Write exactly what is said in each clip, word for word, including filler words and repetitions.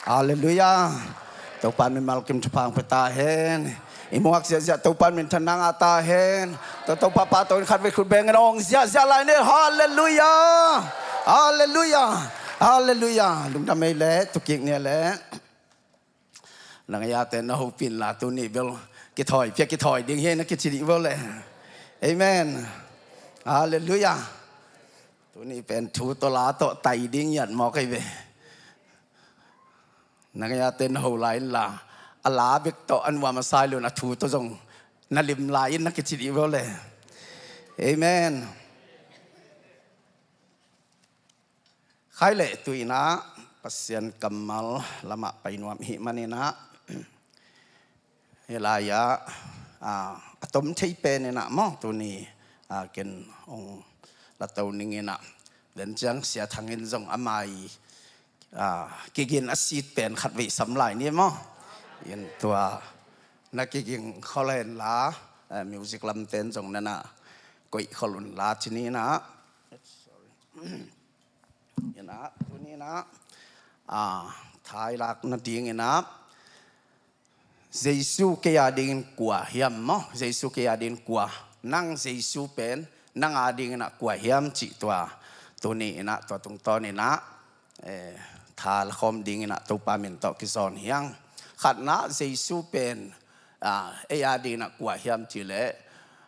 Halleluiah. Topa mimal kim thupha hong pia ta hen. I muak ziahziah Topa minthanna ngah ta hen. Tua Topa pahtawi in khatvei khut bengin hong ziahziah lai ni. Halleluiah. Halleluiah. Halleluiah. Lungdam ei leh, tukik ni leh. Nang a yate na hopih inla, tuni bel kithawi pia kithawi ding hi na kici dih bel leh. Amen. Halleluiah. Tuni pen thu tawh la tawh tai ding hiat mawk ei ve. Nang a yate na ho lai inla, a la bek tawh a nuam a sai lo in a thu tawh zong na lim lai in na kici dih bel leh. Amen. Khai leh tu inah Pasian kammal lamah pai nuam hih maninah, hih lai-ah a, a tom thei pen inah maw, tuni a, ken hong la to ning inah, den ciang Sia Thang in zong a mai a, kigin a sit pen khatvei sam lai ni maw. In tua na kiging khol hen la, a, music lamten zong nana koih khol un la ci ni inah. Sorry. Inah, tuni inah, a, thailak nading inah, Jesu kei a dingin kua hiam maw? Jesu kei a dingin kua? Nang Jesu pen nang a dingin ah kua hiam cih tua tuni inah, tua tungtawn inah, eh, tha lakhawm ding inah Topa min tawh kizawn hi hang. Khatna, Jesu pen a, ei a dingin ah kua hiam cih leh,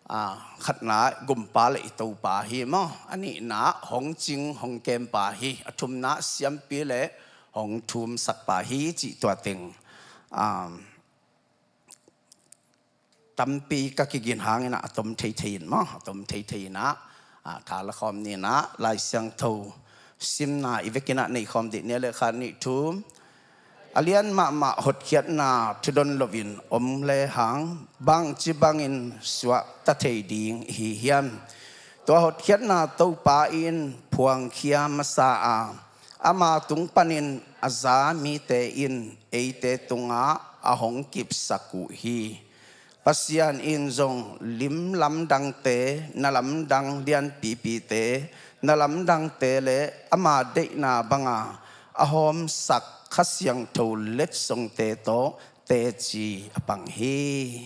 a, khatna gumpa le i Topa hi maw. A nihna hong cing hong kempa hi. A thumna siampi le hong thumsakpa hi cih tua teng, a, tampi ka kigin hang inah a tom theithei in maw, a tom theithei inah, a, tha lakhawm ni inah, Lai Siangtho simna i vek inah neikhawm dih ni leh, khat, nih, thum. A lian mahmah hotkhiatna thudon loin om lehang bangci bangin suahta thei ding i hi hiam? Tua hotkhiatna Topa in phuangkhia masa a, ama tung panin a za mite in eite tungah a hong kipsak uh hi. Pasian in zong lim lamdangte, na lamdang lianpipite, na lamdangte le ama deihna banga a hawmsak Kha Siangtho letsongte tawh teci a pang hi.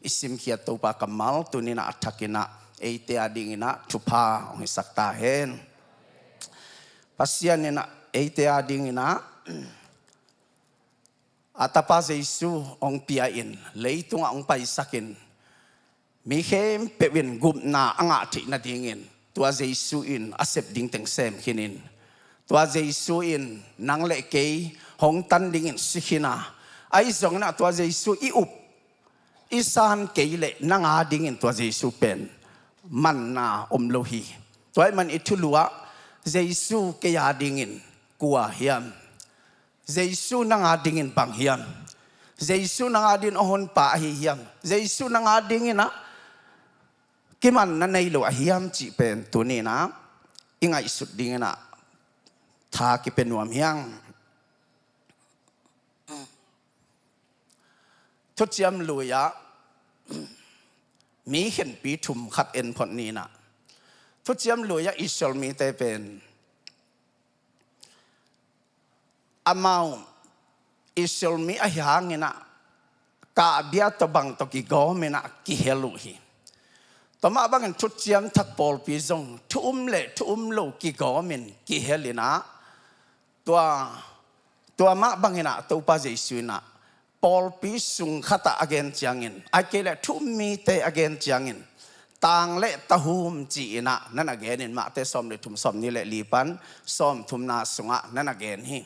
I simkhiat Topa kammal tuni inah a thak inah eite a ding inah thupha hong hisak ta hen. Pasian inah eite a ding inah a Tapa Jesu hong pia-in, leitungah hong paisakin, mi khempeuh in gupna a ngah theih nadingin tua Jesu in a sep ding teng sem khinin, tua Jesu in nang le kei hong tan dingin si khin a, ahi zongin ah tua Jesu i up i san kei leh nang a dingin tua Jesu pen manna om lo hi. Tua ahih manin i thulu ah Jesu kei a dingin kua hiam? Jesu nang a dingin bang hiam? Jesu nang a dingin a honpa ahi hiam? Jesu nang a dingin ah kimanna nei lo ahi hiam cih pen tuni inah i ngaihsut ding inah tha kipia nuam hi hang. Thuciam Lui-ah mi khenpi thum khat en phot ni inah. Thuciam Lui-ah Israel mite pen amau Israel mi ahi hang inah kahbia tawh bang tawh kigawm inah kihel uh hi. Tua mah bangin Thuciam Thak pawlpi zong thu um le thu um lo kigawmin kihel inah, tua, tua mah bang inah Topa Jesu inah pawlpi sung khatah a gen ciangin, ahih kei leh thu um mite a gen ciangin, tang le tahum ci inah na na genin, Mate sawm le thum, sawmnih le li pan sawmthumna sungah na na gen hi.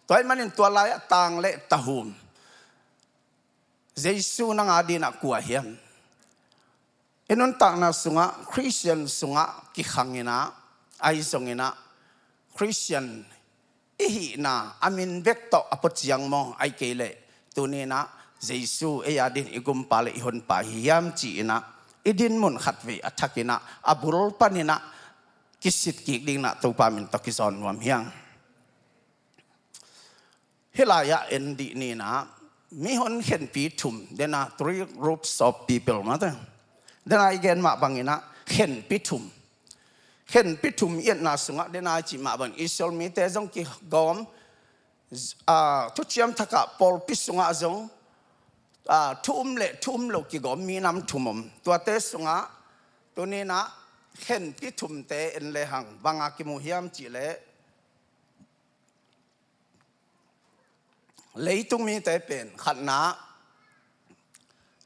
Tua ahih manin tua lai-ah tang le tahum, Jesu nang a dingin ah kua hiam? I nuntakna sungah, Khristian sungah kikhang inah, ahi zongin ah Khristian i hihna a min bek tawh a pua ciang maw, ahih kei leh tuni inah Jesu ei a dingin i gumpa le i honpa hi hiam ci inah i dinmun khatvei a thak inah a bul pan inah kisit kik ding inah Topa min tawh kizawn nuam hi hang. Hih lai-ah en dih ni inah, mihon khenpi thum, there are three groups of people, mate. There are, i gen mah bang inah khenpi thum. Khenpi thum i etna sungah there are i cih mah bang Israel mite zong kigawm, Aa, thuciam thakah pawlpi sungah zong, aa, thu um le thu um lo kigawm minam thum om. Tuate sungah tuninah khenpi thumte en lehang banga kimu hiam cihleh, leitung mite pen khatna,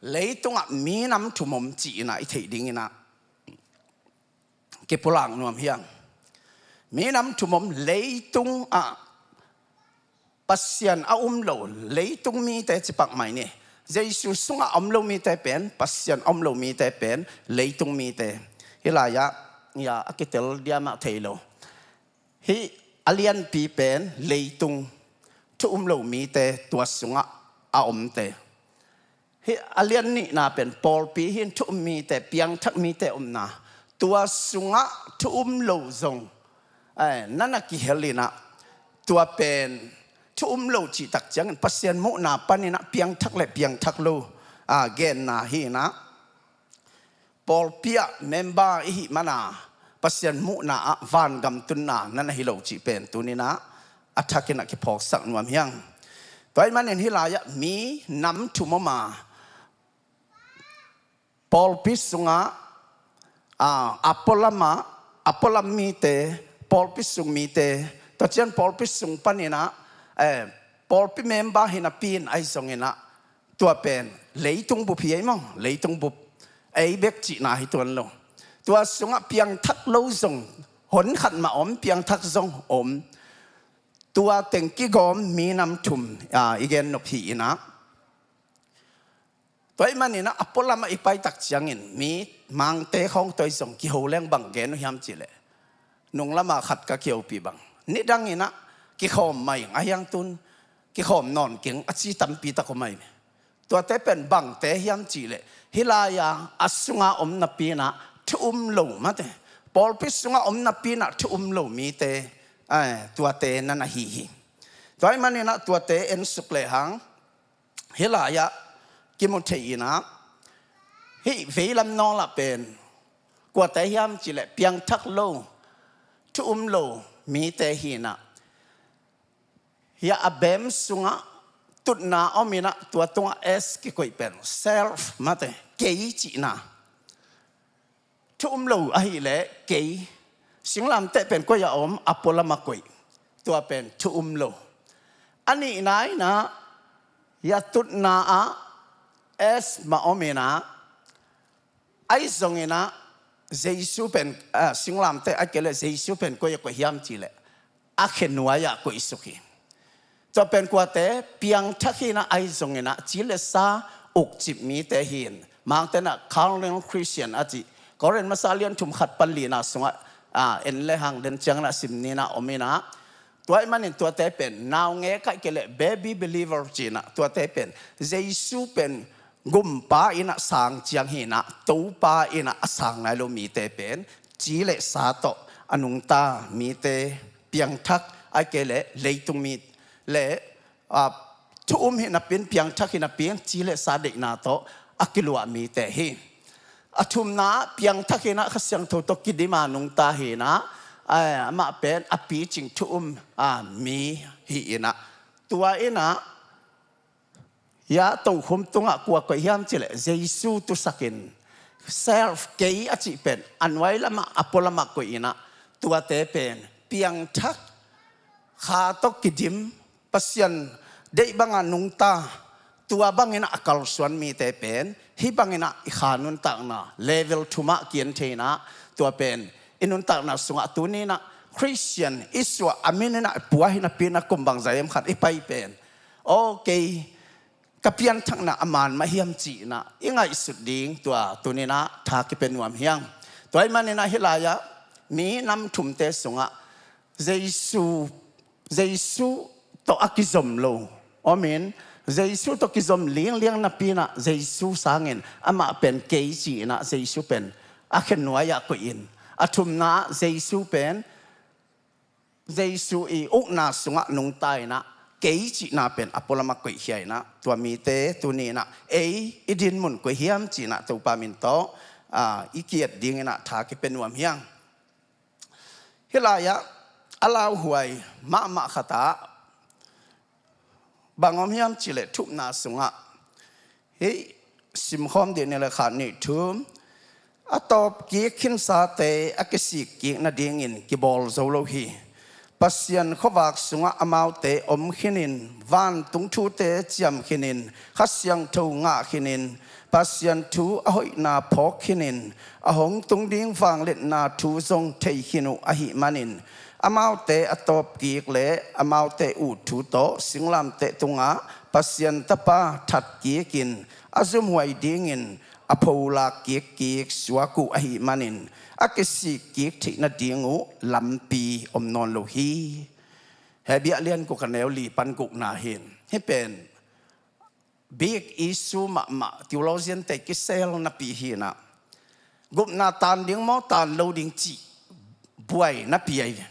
leitungah minam thum om ci-inah i theih dinginah kipulak nuam hiam? Minam thum om, leitungah Pasian a um lo leitung mite ci pak mai ni. Jesu sungah a om lo mite pen, Pasian a om lo mite pen leitung mite. Hih lai-ah a kitel diamah thei lo. Hih a lianpi pen leitung, thu um lo mite, tua sungah a omte. Hih a lian nihna pen pawlpi hi in, thu um mite, piangthak mite omna. Tua sungah thu um lo zong, ai, na na kihel inah, tua pen thu um lo cih tak ciangin Pasian muhna paninah piangthak le piangthak lo, a, genna hi inah. Pawlpi ah member i hih mana Pasian muhna ah vangam tunna na na hi lo cih pen tuninah a thakinah kiphawksak nuam hiang. Tua ahih manin hih lai-ah minam thum om a, pawlpi sungah, a, a pualamah, a pualam mite, pawlpi sung mite, tua ciang pawlpi sung paninah, eh, pawlpi member hi napi in ahi zonginah, tua pen leitung bup hi ei maw, leitung bup ei bek cihna hi tuan lo. Tua sungah piangthak lo zong hon khat mah om, piangthak zong om. Tua teng kigawm minam thum, a, i gen nop hi inah. Tua ahih maninah a pualamah i pai tak ciangin mi mangte khawng tua i zong kiho leng bang gen uh hiam cihleh, nung lama khat ka kihopih bang, nidanginah kikhawm mai ing, a hiang tun kikhawm nawn keng a ci tampi tak om ai. Tuate pen bangte hiam cihleh, hih lai-a a sunga om napinah thu um lo mate, pawlpi sunga om napinah thu um lo mite, ai, tuate na na hi hi. Tua ahih maninah tuate ensuk lehang hih lai-ah kimu thei inah, hih veilam nawlah pen kuate hiam cihleh piangthak lo, thu um lo mite hi inah. Hih a bem sungah tutna om inah, tua tungah S kikoih pen self mate, kei cihna. Thu um lo ahileh kei. Singlamteh pen koi a om? A pualamah koih. Tua pen thu um lo. A nihna inah, hih a tutna ah S mah om inah, ahi zonginah Jesu pen, a, singlamteh ahih kei leh Jesu pen koi a koih hiam cihleh, a khenuai-ah koihsuk hi. Tua pen kuate? Piangthak hi inah, ahi zonginah ci le sa ukcip mite hi in. Mangte inah carnal Christian a cih, Korin masa lian thum khat pan lina sungah, a, en lehang den cianginah sim ninah om inah. Tua ahih manin tuate pen naungek ahih kei leh baby believer ci inah, tuate pen Jesu pen gumpa inah sang ciang hi inah, Topa inah a sang nai lo mite pen ci le sa tawh a nungta mite, piangthak ahih kei leh leitung mi le, a, thu um hi napin, piangthak hi napin, ci le sa deihna tawh a kiluah mite hi. A thumna, piangthak hi inah Kha Siangtho tawh kidim a nungta hi inah, a, amah pen a picing thu um, a, mi hi inah. Tua inah, hih a tokhum tungah kua koih hiam cihleh Jesu tusakin, self, kei a cih pen a nuai lamah, a pualamah koih inah, tuate pen piangthak, Kha tawh kidim, Pasian deih banga nungta, tua banginah a kalsuan mite pen hih banginah i Kha nuntakna level thumah kian thei inah, tua pen i nuntakna sungah tuninah Christian i suah a mininah i pua hi napinah kum bangzah hiam khat i pai pen, aw, kei ka pianthakna a man mah hiam cihnah i ngaihsut ding tua tuninah tha kipia nuam hiang. Tua ahih maninah hih lai-ah minam thumte sungah Jesu, Jesu tawh a kizom lo om in, Jesu tawh kizom lingliang napinah Jesu sangin amah pen kei cihnah Jesu pen a khenuai-ah koih in, a thumna Jesu pen Jesu i ukna sungah nungta inah, kei cihna pen a pualamah koihkhia inah, tua mite tuninah ei i dinmun koi hiam cihnah Topa min tawh, aa, i ki-et dinginah tha kipia nuam hiang. Hih lai-ah a lauhuai mahmah khatah Bang om hiam cihleh thupna sungah hih simkhawm dih ni le khat nih thum, a tawp kik khinsate a kisik kik nadingin kibawl zo lo hi. Pasian khuavak sungah amaute om khinin, vantung thute ciam khinin, Kha Siangtho ngah khinin, Pasian thu a hoihna phawk khinin, a hong tung ding vangliatna thu zong thei khin uh ahih manin, amaute a tawp kik le amaute ut thu tawh singlamteh tungah Pasian Tapa that kikin a zumhuai dingin a pholak kikkik suak uh ahih manin, a kisik kik theih nading uh lampi om nawn lo hi. Hebrew lian guk a neu li pan gukna hin hih pen big issue mahmah, theologian te kisel napi hinah, gupna tan ding maw, tan lo ding cih buai napi ahi ve.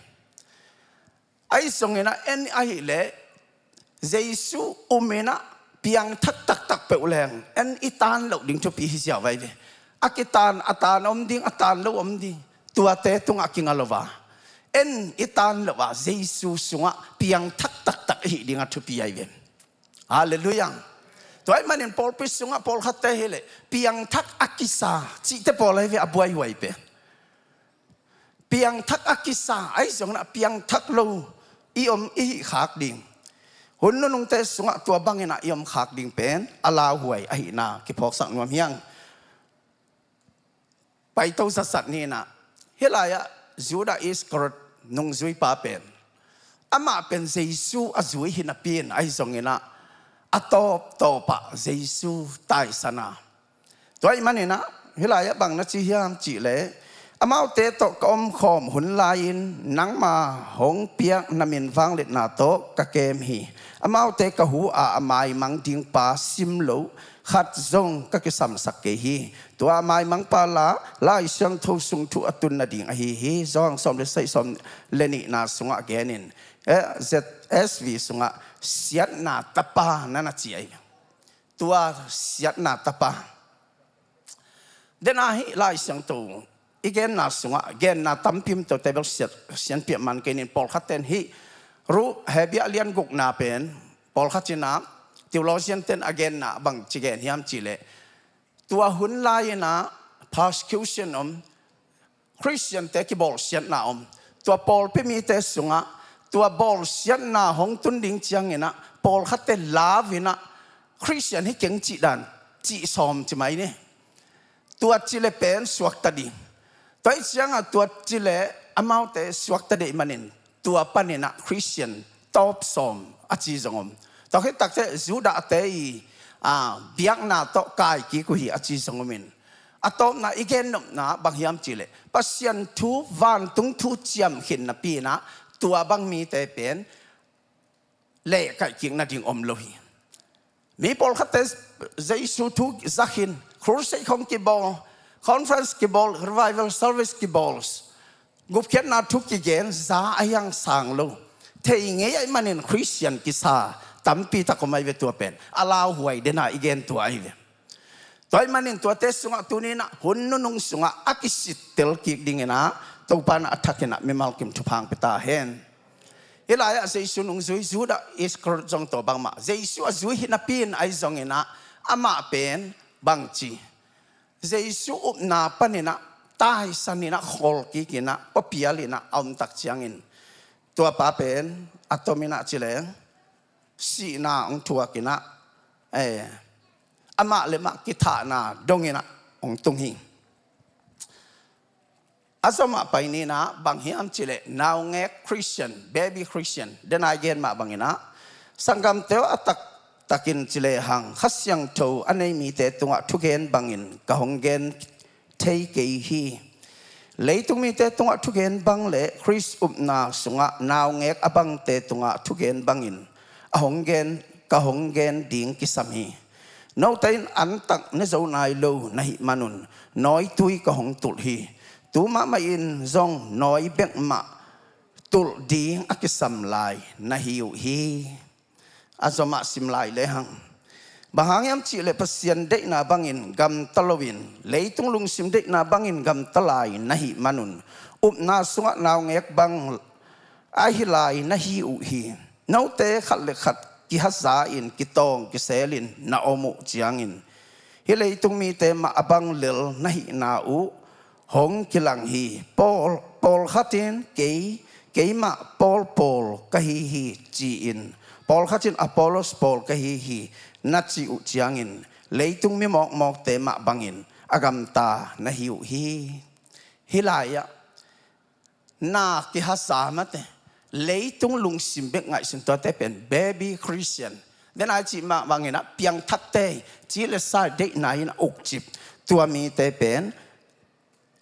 Ahi zongin ah en ahileh Jesu um in ah piangthak taktak peuh leng en i tan loh ding thupi hi ziau ahi ve. A kitan a tan om ding, a tan lo om ding, tuate tungah kinga lo a, en i tan lo a Jesu sungah piangthak taktak i hih ding a thupi ahi ve. Halleluiah. Tua ahih manin pawlpi sungah pawlkhatte hileh piangthak a kisa cihte pawl ahi ve a buaihuai pen. Piangthak a kisa ahi zongin ah piangthak lo i om i hih khak ding, hun nunungte sungah tua bangin ah i om khak ding pen a lauhuai ahihna kiphawksak nuam hi hang. Paito zasat ni-in ah hih lai-ah Judah Iskariot nungzuipa pen, amah pen Jesu a zui hi napi-in ahi zongin ah a tawptawpah Jesu taisan a, tua ahih manin ah hih lai-ah bang na ci hiam cihleh, amaute tawh ka omkhawm hun lai-in nangma hong piak na min vangliatna tawh ka kem hi. Amaute ka hu a, a maimang dingpa sim lo khat zong ka kisamsak kei hi. Tua a maimangpa la Lai Siangtho sung thu a tun nading ahi hi. Johan sawm le sagih, sawm le nihna sungah genin, eh, Z S V sungah siatna tapa na na ci ahi. Tua siatna tapa. Dena hih Lai Siangtho i genna sungah genna tampi om, tuate bel siat, sianpiak man kei ning. Pawlkhatten hih Hebrew lian gukna pen pawlkhat in ah, theologian ten a genna bang ci gen hiam cihleh, tua hun lai-in ah persecution om, Khristiante kibawlsiatna om. Tua pawlpi mite sungah tua bawlsiatna hong tun ding ciangin ah pawlkhatte lau-in ah Khristian hi keng cih dan, cih sawm ci mai ni. Tua cileh pen suakta ding. Tua ahih ciangah tua cileh amaute suakta deih manin tua panin ah Khristian tawp sawm a ci zong om. Tua khit takteh Judah-te i, a, biakna tawh kai kik uh hi a ci zong om in. A tawpna i gennopna bang hiam cihleh, Pasian thu, vantung thu ciam khin napi-in ah tua bang mite pen lehkaih kik nading om lo hi. Mi pawlkhatte Jesu thu za khin, crusade khong kibawl, conference kibawl, revival service kibawl, gupkhiatna thu kigen, za a hiang sang lo. Thei ngei ahih manin Khristian kisa tampi tak om ahi ve tua pen. A lauhuai dena i gen tua ahi ve. Tua ahih manin tuate sungah tuni-in ah hun nunung sungah a kisittel kik dingin ah Topa in ah a thakin ah mimal kim thupha hong pia ta hen. Hih lai-ah Jesu nungzui Judah Iskariot zong tua bangmah, Jesu a zui hi napi-in ahi zongin ah amah pen bangci, Jesu upna panin ah taisan in ah, khawl kik in ah, pua pial in ah a om tak ciangin, tua pa pen a tom in ah ci leng sihna hong thuak in ah, eh, amah le amah kithahna dong in ah hong tung hi. A zomah pai ni-in ah bang hiam cihleh naungek Khristian, baby Khristian, dena i gen mah bangin ah, sanggamte aw, a taktakin ci lehang Kha Siangtho a nei mite tungah thugen bangin ka hong gen thei kei hi. Leitung mite tungah thugen bang le Khrist upna sungah naungek a bangte tungah thugen bangin a hong gen, ka hong gen ding kisam hi. Note in antak ne zo nai lo na hih manun nawitui ka hong tulh hi. Tu mahmah in zong nawi bek mah tulh ding a kisam lai na hi uh hi. A zomah sim lai lehang, bang hang hiam cihleh Pasian deihna bangin gamta loin, leitung lungsim deihna bangin gamta lai na hih manun, upna sungah naungek bang ahi lai na hi uh hi. Note khat le khat kihaza-in, kitawng kiselin na om uh ciangin, hih leitung mite mah a bang lel na hihna uh hong kilang hi. Pawl, pawlkhat in kei, keimah Paul pawl ka hi hi ci-in, pawlkhat in Apollos pawl ka hi hi na cih uh ciangin, leitung mi mawkmawkte mah bangin a gamta na hi uh hi. Hih lai-ah na kihaza mate, leitung lungsim bek ngaihsun tuate pen baby Christian. Den ai cih mah bangin ah piangthakte, ci le sa deihna in a ukcip tua mite pen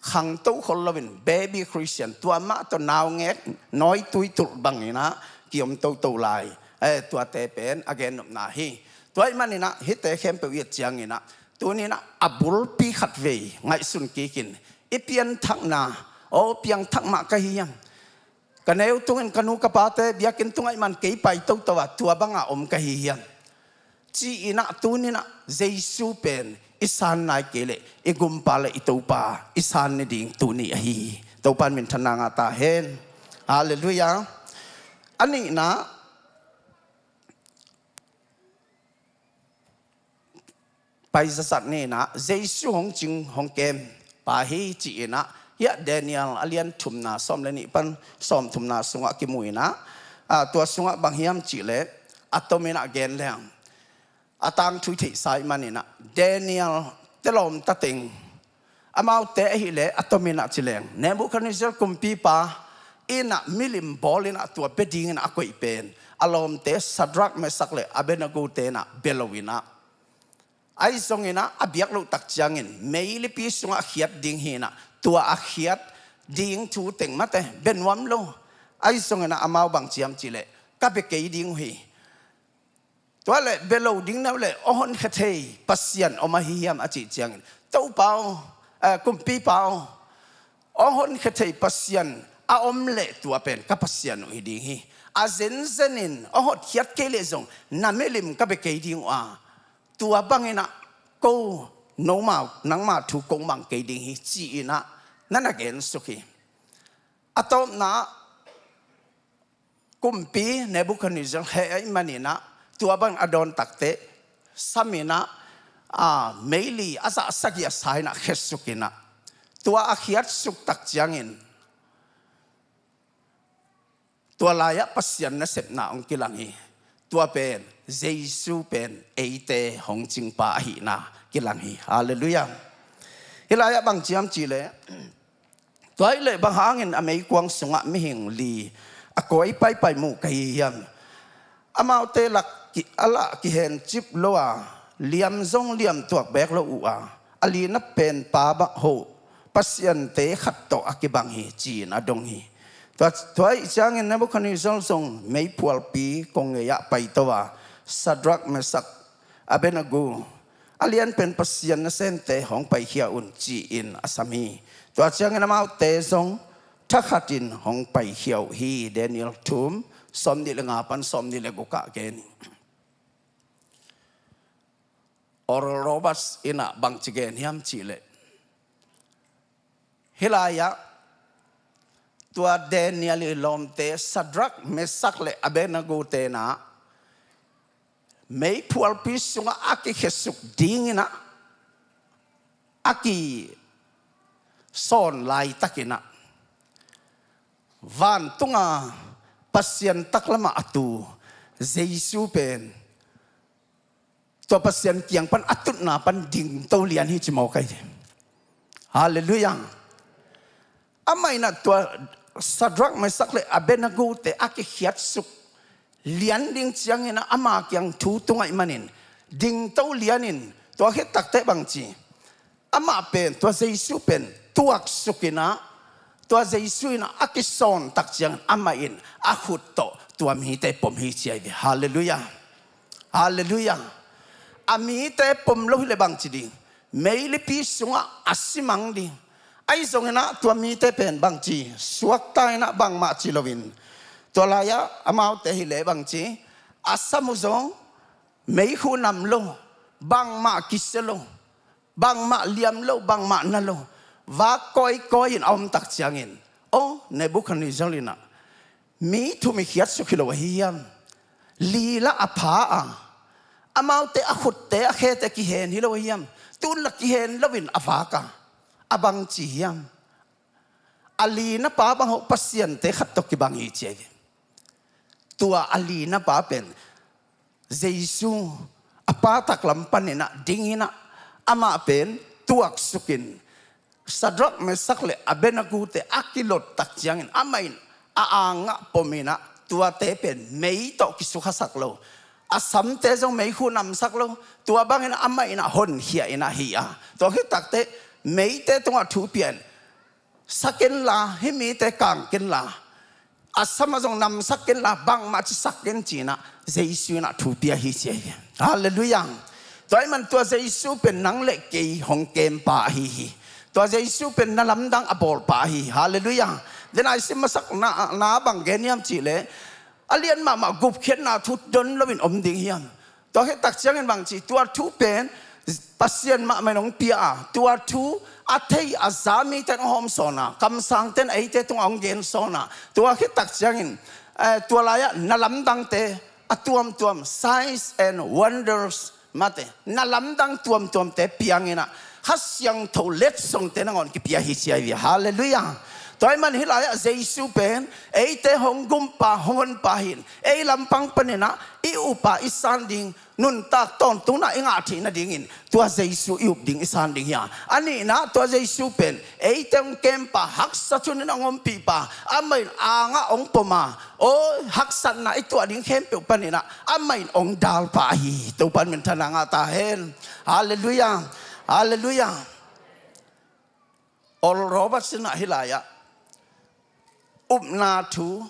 khangto khol loin baby Christian, tua mah tawh naungek nawitui tulh bangin ah kiom toto lai. Eh, tuate pen a gennopna hi. Tua ahih manin ah hihte khempeuh i et ciangin ah tuni-in ah a bulpi khatvei ngaihsun kikin, i pianthakna, aw, piangthak mah ka hi hiam? Ka neu tungin ka nu ka pate biakinn tungah i man kei pai toto a, tua banga om ka hi hiam? Ci-in ah tuni-in ah Jesu pen i san nai kei leh i Gumpa le i Topa i san ni ding tuni ahi hi. Topa in minthanna ngah ta hen. Halleluiah. A nihna, pai zasat ni-in ah Jesu hong cing hong kem pa hi ci-in ah, hiah Daniel a lian thumna sawm le nih pan sawm thumna sungah kimu-in ah, ah, tua sungah bang hiam cih leh a tomin ah gen leng, a tangthu i theihsa ahih manin ah Daniel te lawmta teng, amaute ahih leh a tomin ah ci leng, Nebuchadnezzar kumpipa in ah milim bawlin ah tua bia dingin a koih pen a lawmte Shadrach, Meshach le Abednego te in ah bia lo-in ah, ahi zongin ah a biak loh tak ciangin meilipi sungah khiat ding hi-in ah, tua a khiat ding thu teng mate bia nuam lo. Ahi zongin ah amau bang ci hiam cih leh, ka bia kei ding uh hi. Tua leh bia lo ding na uh leh hong honkhia thei Pasian om ahi hiam a cih ciangin, Topa aw, eh, kumpipa aw, hong honkhia thei Pasian a om leh tua pen ka Pasian uh hi ding hi. A zenzenin hong hotkhiat kei leh zong na milim ka bia kei ding uh a, tua bangin ah ko, nomau, nangma thu kong mang kei ding hi ci-in ah na na gensuk hi. A tawpna, kumpi Nebuchadnezzar heh ahih manin ah tua bang a dawn takteh samin ah, ah, meili a zah sagih a sa-in ah khiatsuk in ah, tua a khiatsuk tak ciangin tua lai-ah Pasian nasepna hong kilang hi. Tua pen Jesu pen eite hong cingpa ahihna kilang hi. Halleluiah. Hih lai-ah bang ci hiam cih leh, tua ahih leh bang hangin a meikuang sungah mihing li a kawi paipai mu ka hi hiam? Amaute lak ki-, a lah kihencip lo a, liam zong liam tuak beek lo uh a, a lina pen pa bang hoh pasiante khat tawh a kibang hi ci-in a dong hi. Tua, tua ahih ciangin Nebuchadnezzar zong meiphualpi kong gei-ah paito a, Shadrach, Meshach, Abednego, a lianpen Pasian nasemte hong paikhia un ci-in a sam hi. Tua ciangin amaute zong thakhatin hong paikhia uh hi. Daniel thum, sawmnih le nga pan sawmnih le guk ah gen hi. Oral Roberts in ah bangci gen hiam cih leh, hih lai-ah tua Daniel ii lawmte Shadrach, Meshach le Abednego te in ah meiphualpi sungah a kikhiatsuk dingin ah a kisawn laitakin ah, vantunga Pasian taklamah a tu Jesu pen tua Pasian kiang pan a tutna pan dingto lian hi ci mawk ahi hi. Halleluiah. Amah in ah tua Shadrach, Meshach le Abednego te a kikhiatsuk lian ding ciangin ah ama kiang thu tung ahih manin dingto lianin, tua khit takteh bangci, amah pen, tua Jesu pen tuaksuk in ah, tua Jesu in ah a kisawn tak ciangin amah in a khut tawh tua mite pom hi ci ahi ve. Halleluiah. Halleluiah. A mite pom lo hi leh bangci ding? Meilipi sungah a simang ding. Ahi zongin ah tua mite pen bangci, suakta in ah bangmah ci loin, tua lai-ah amaute hi leh bangci, a sam uh zong meikhu nam lo, bangmah kisia lo, bangmah liam lo, bangmah na lo, vak kawikawi in a om tak ciangin, aw, Nebuchadnezzar in ah mi thum i khiatsuk hi lo ahi hiam? Lila a pha a, amaute a khutte a khete kihen hi lo hiam? Tunla kihen loin a vak a, a bang ci hiam? A lina pa bang hawh Pasiante khat tawh kibang hi ci ahi ve. Tua a lina pa pen Jesu a pa taklam paninah dinginah amah pen tuaksukin Sadrak, Mesak le Abednego-te a kilot tak ciangin amah in a angah pominah tuate pen mei tawh kisukhasak lo, a samte zong meikhu namsak lo. Tua bangin amah inah honkhia inah hi a, tua khit takteh meite tungah thu pia in, sak inla, hih mite kang kinla, a samah zong namsak kinla, bangmah cisak kin cinah Jesu inah thu pia hi ci ahi. Halleluiah. Tua ahih man tua Jesu pen nang le kei hong kempa ahi hi. Tua Jesu pen na lamdang a bawlpa ahi hi. Halleluiah. Dena i sim masak na, na bang gen hiam cihleh, a lian mahmah gupkhiatna thu don loin om ding hiam? Tua khit tak ciangin bang ci, tua thu pen Pasian mahmah in hong pia a, tua thu a thei a za mite in hong hawmsawn a, kamsangte in eite tungah hong gensawn a, tua khit tak ciangin, eh, tua lai-ah na lamdangte a tuamtuam, signs and wonders, mate, na lamdang tuamtuamte pianginah Kha Siangtho letsongte nangawn kipia hi ci ahi ve. Halleluiah. Tua ahih man hih lai-ah Jesu pen eite hong gumpa, hong honpa hi in, ei lampang paninah i upa i san ding nuntak tawntungna i ngah theih nadingin tua Jesu i up ding, i san ding hi a. A nihna, tua Jesu pen eite hong kempa, haksa thunin hong ompihpa, amah in angah hong pom a, aw, haksatna i tuah ding khempeuh paninah amah in hong dalpa ahi hi. Topa in minthanna ngah ta hen. Halleluiah. Halleluiah. Oral Roberts inah hih lai-ah upna thu,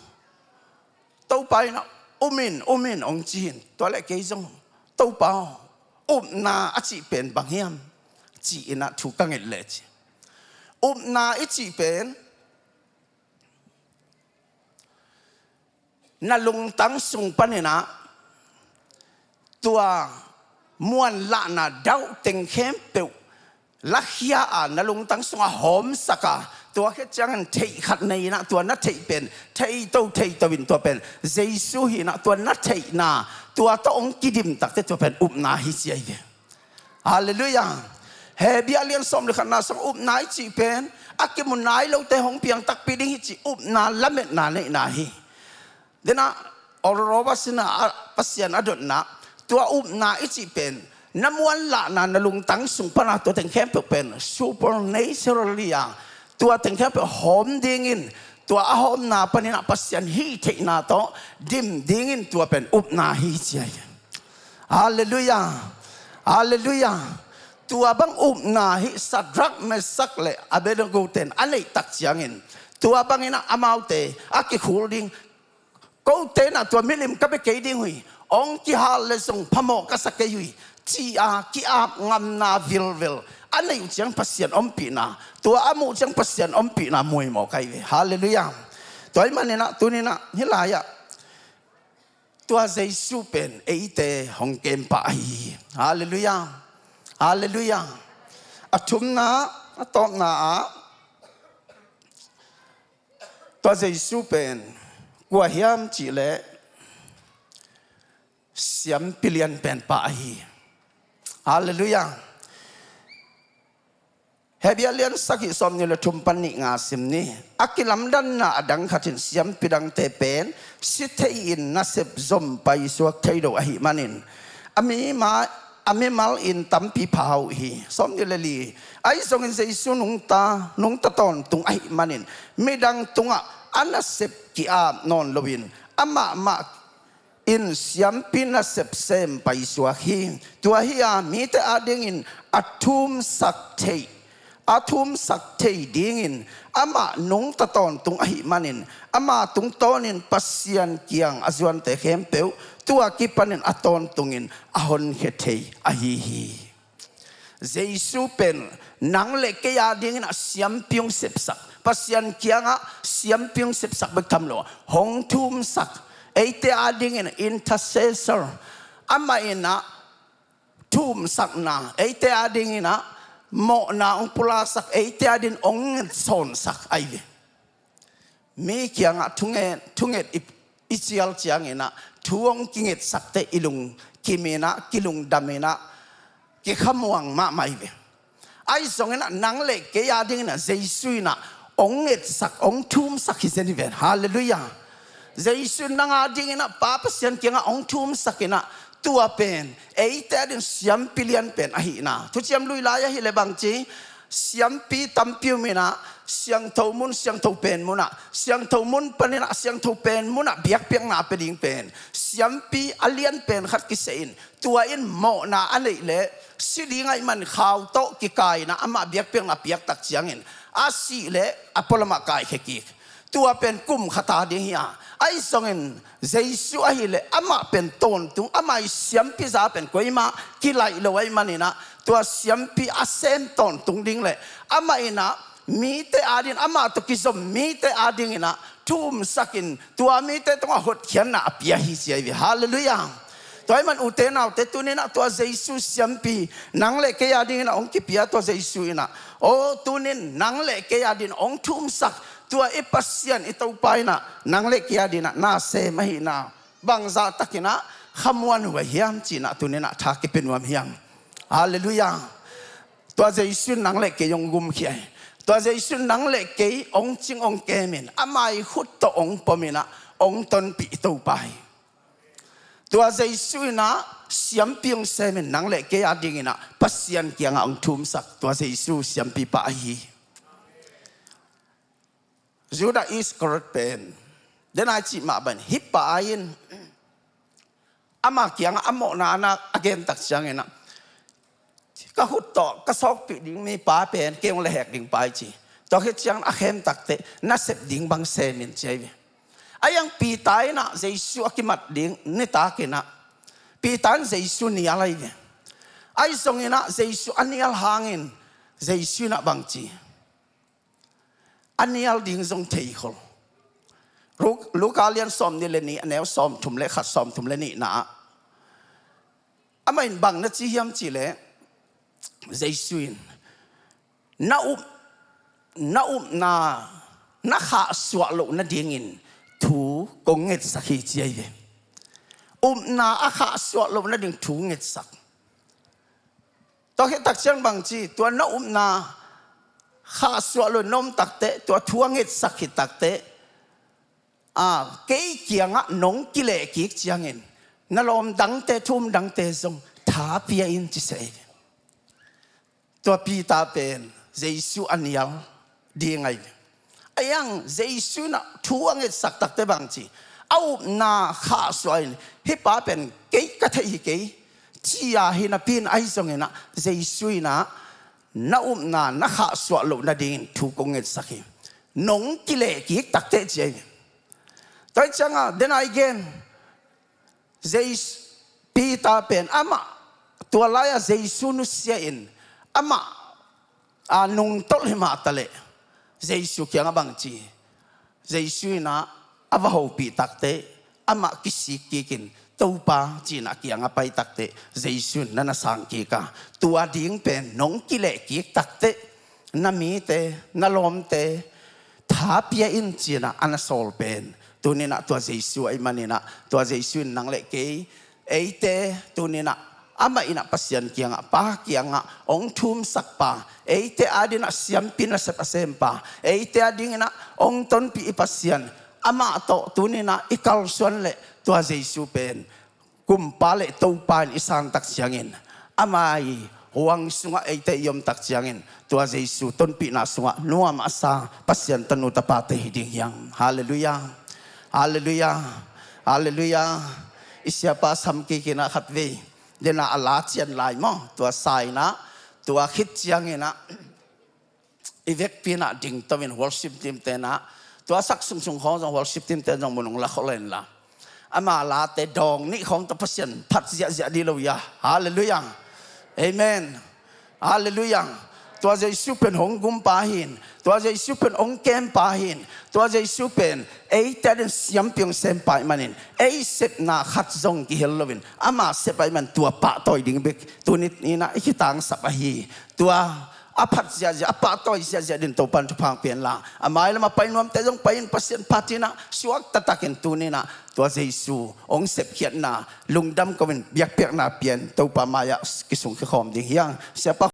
Topa inah um in, um in hong ci hi in, tua leh kei zong, Topa aw, upna a cih pen bang hiam? Ci-inah thu ka nget leh ci. Upna i cih pen na lungtang sung paninah tua muanlahna dauhteng khempeuh lakhia a, na lungtang sungah hawmsak a, tua khit ciangin theih khat nei inah tua na theih pen theito theito in tua pen Jesu hi inah tua na theihna tua tawh hong kidim takteh tua pen upna hi ci ahi ve. Halleluiah. Hebru a lian sawm le khatna sung upna i cih pen a kimu nai lote hong piang takpi ding hi cih upna lametna neihna hi. Dena Oral Roberts inah Pasian a dotna, tua upna i cih pen na muanlahna na lungtang sung pana tua teng khempeuh pen supernaturally a, tua teng khempeuh hawm dingin, tua a hawmna paninah Pasian hih theihna tawh dim dingin tua pen upna hi ci ahi. Halleluiah. Halleluiah. Tua bang upna hih Sadrak, Mesak le Abednego ten a neih tak ciangin, tua banginah amaute a kikhul ding, kote inah tua milim ka bia kei ding uh hi, hong kihal le zong phamawh ka sa kei uh hi, ci-a ki-ap ngamna vilvel a neih uh ciang Pasian ompihna, tua a muh ciang Pasian ompihna muhmawh ka hi ve. Halleluiah. Tua ahih maninah tuninah hih lai-ah tua Jesu pen eite hong kempa ahi hi. Halleluiah. Halleluiah. A thumna, a tawpna ah tua Jesu pen kua hiam cihleh siampi lianpenpa ahi hi. Halleluiah. Hebru a lian sagih sawmnih le thum pan nih nga sim ni. A kilamdanna a dang khat in siampi dangte pen si thei-in nasep zom paisuak thei lo ahih manin a mimal, a mimal in tampi pha uh hi. Sawmnih le li. Ahi zongin Jesu nungta, nungta tawntung ahih manin midang tungah a nasep ki-ap nawn loin amah mah in siampi nasep sem paisuak hi. Tua hi-a mite adingin a thumsak thei, a thumsak thei dingin amah nungta tawntung ahih manin ama tungtawnin Pasian kiang a zuante khempeuh tua kipanin a tawntungin a honkhia thei ahi hi. Jesu pen nang le kei adingin a siampi hong sepsak, Pasian kiangah siampi hong sepsak bek tham lo, hong thumsak, eite adingin intercessor, amah inah thumsakna, eite adingin ah mawhna hong pulaksak, eite adingin hong ngetsawnsak ahi ve. Mi kiangah thunget, thunget i, i cial cianginah thu hong kingetsak teh i lungkim in ah, kilungdam in ah, kikhamuang mahmah hi ve. Ahi zongin ah nang le kei a dingin ah Jesu in ah hong ngetsak, hong thumsak hi zen hi ven. Halleluiah. Jesu in nang a dingin ah Pa Pasian kiangah hong thumsak in ah, tua pen eite a dingin siampi lian pen ahihna. Thuciam Lui lai ahih leh bangci, siampi tampi om in ah, siangtho mun, siangtho pen mun ah, siangtho mun panin ah siangtho pen mun ah biakpiakna a pia ding pen siampi a lian pen khat kiseh in, tua in mawhna a neih leh si ding ahih man khau tawh kikai in ah amah biakpiakna piak tak ciangin, a sih leh a pualam ah kaikhia kik. Tua pen kum khat a ding hi a. Ahi zongin Jesu ahih leh amah pen tawntung, amah i siampi za pen kuamah kilaih lo ahih manin ah, tua siampi a sem tawntung ding leh amah in ah mite a dingin, amah tawh kizom mite a dingin ah thumsak in, tua mite tungah hotkhiatna a pia hi ci ahi ve. Halleluiah. Tua ahih man ute naute, tuni in ah tua Jesu siampi nang le kei a dingin ah hong kipia tua Jesu in ah, aw, tuni in nang le kei a dingin hong thumsak tua i Pasian i Topa in ah nang le kei a dingin ah na sem ahihna bangzah takin ah khamuanhuai hiam ci-in ah tuni in ah tha kipia nuam hi hang. Halleluiah. Tua Jesu in nang le kei hong gumkhia hi. Tua Jesu in nang le kei hong cing hong kem in, ama i khut tawh hong pom in ah hong tonpih i Topa hi. Tua Jesu in ah siampi hong sem in, nang le kei a dingin ah Pasian kiangah hong thumsak tua Jesu siampipa ahi hi. Judah Iskariot pen, den a i cih mah bangin, hih pa in ama kiangah a mawhna a gen tak ciangin ah, ka khut tawh ka sawkpih ding mipa pen kei hong lehhek ding pa hi ci. Tua khit ciangin a khem tak teh, na sep ding bang sem in ci ahi ve. Ahi hang Peter in ah Jesu a kimat ding nitak in ah, Peter in Jesu nial ahi ve. Ahi zongin ah Jesu a nial hangin Jesu in ah bangci, a nial ding zong thei khol. Lu-, Luka lian sawmnih le nih, a neu sawmthum le khat, sawmthum le nihna ah, amah in bang na ci hiam cih leh, Jesu in, na up, na upna na khahsuah loh nadingin thu kong ngetsak hi ci ahi ve. Upna a khahsuah loh nading thu ngetsak. Tua khit tak ciang bangci, tua na upna khahsuah loh na om tak teh, tua thu a ngetsak khit tak teh, a, kei kiangah nong kilehkik ciangin na lawm dangte, thu um dangte zong tha pia in ci se. Tua Peter pen Jesu a nial ding ahi ve. Ahi hang Jesu in ah thu a ngetsak tak teh bangci, a upna khahsuah in, hih pa pen kei ka theih hi kei, ci-a hi napi in, ahi zongin ah Jesu in ah na upna na khahsuah loh nadingin thu kong ngetsak hi. Nong kilehkik tak teh ci ahi ve. Tua hi ciangah, den a i gen, Jesu, Peter pen amah, tua lai-ah Jesu nusia in, amah a nungtolh hi mah ta leh, Jesu kiangah bangci, Jesu in ah a va hopih tak teh, amah kisik kik in, Topa ci-in a kiangah pai tak teh, Jesu in na na sang kik a, tua ding pen nong kilehkik tak teh, na mite, na lawmte tha pia in ci-in ah a na sawl pen, tuni in ah tua Jesu ahih manin ah, tua Jesu in nang le kei, eite tuni in ah, amah in ah Pasian kiangah, Pa kiangah hong thumsak pa, eite a dingin ah siampi nasep a sem pa, eite a dingin ah hong tonpih i Pasian, amah tawh tuni in ah i kalsuan leh tua Jesu pen Kumpa le Topa in i san tak ciangin, ama i huang sungah eite i om tak ciangin, tua Jesu tonpihna sungah nuam a sa Pasian tanu tapate hi ding hi hang. Halleluiah. Halleluiah. Halleluiah. I siapa sam kik in ah khatvei, den a a la cian lai maw, tua sa in ah, tua khit ciangin ah, i vekpi in ah dingto in worship team te in ah, tua sak sungsung khawng zong worship team te zong mun hong la khol inla, ama late dawng nih khawng tawh Pasian phat ziahziah ding lo hi a. Halleluiah. Amen. Halleluiah. Tua Jesu pen hong gumpa hi in, tua Jesu pen hong kempa hi in, tua Jesu pen eite a dingin siampi hong sempa ahih manin, ei sepna khat zong kihel loin, ama sep ahih man tua pahtawi ding bek tuni in ah i kitangsap ahi hi. Tua a phat ziahziah, a pahtawi ziahziah dingin Topa in thupha hong pia inla, a mai lamah pai nuamte zong pai in, Pasian phat in ah suak taktakin tuni in ah tua Jesu hong sepkhiatna lungdam ko-in biakpiakna pia-in Topa mai-ah kisungkhia khawm ding hi hang. Siapa